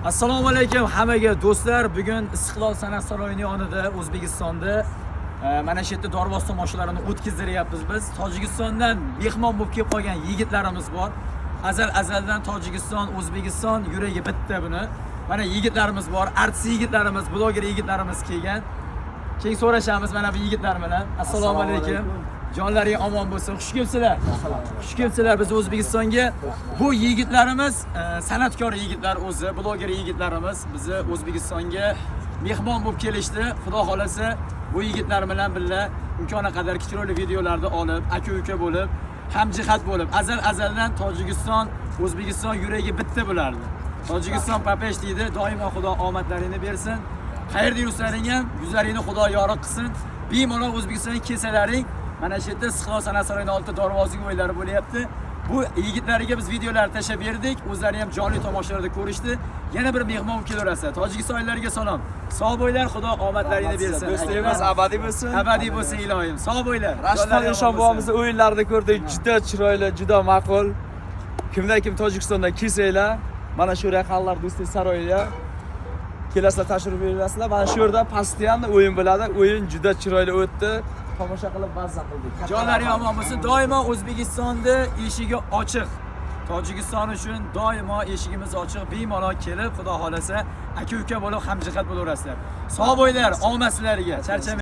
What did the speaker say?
Assalomu alaykum hammaga, do'stlar. Bugun Istiqlol san'at saroyining yonida, O'zbekistonda mana shu yerda dorboz tomoshalarini o'tkazdiryapmiz biz. Tojikistondan mehmon bo'lib kelib qolgan yigitlarimiz bor. Azal azaldan Tojikiston, O'zbekiston yuragi bitta buni. Mana yigitlarimiz bor, artist yigitlarimiz, bloger yigitlarimiz kelgan. Keyin so'rashamiz mana bu yigitlar bilan. Assalomu alaykum. Jonlaring omon bo'lsin. Xush kelibsizlar. Xush kelibsizlar biz O'zbekistonga. Bu yigitlarimiz san'atkor yigitlar o'zi, bloger yigitlarimiz bizni O'zbekistonga mehmon bo'lib kelishdi. Xudo xolasa, bu yigitlar bilan birga imkoni qadar chiroyli videolarni olib, aka-uka bo'lib, hamjihat bo'lib, azal azaldan Tojikiston, O'zbekiston yuragi bitta bo'lardi. Tojikiston ба пеш deydi. Doimo Xudo omadlaringni bersin. Qayerda yursaring ham yuzlaringni Xudo yorug' qilsin. Bemalol O'zbekistonga kelsalaring, mana shu yerda Istiqlol san'at saroyining oldida dorvozlik o'yinlari bo'lyapti. Bu yigitlarga biz videolar tashlab berdik. O'zlari ham jonli tomoshalarda ko'rishdi. Yana bir mehmon kelaverasizlar. Tojikistonliklarga salom. Sog' bo'linglar, Xudo omadlaringni bersin. Do'stligimiz abadiy bo'lsin. Abadiy bo'lsin iloyim. Sog' bo'linglar. Rashidxon Jonlari omon Eshon bo'lsin. bobomizni o'yinlarini ko'rdik, juda chiroyli, juda ma'qul. Kimda kim Tojikistondan kelsanglar, mana shu Rayhonlar do'stlik saroyiga kelasizlar, tashrif buyurasizlar. Mana shu yerda постоянно o'yin bo'ladi. O'yin juda chiroyli o'tdi. Tomosha qilib mazza qildik. Katta Jonlari rahmat. Omon bo'lsin. Doimo O'zbekistonda eshigi ochiq. Tojikiston uchun doimo eshigimiz ochiq. Bemalol kelib, Xudo xolasa, aka-uka bo'lib, hamjihat bo'laverasizlar. Sog' bo'linglar, omad sizlarga. Charchamang.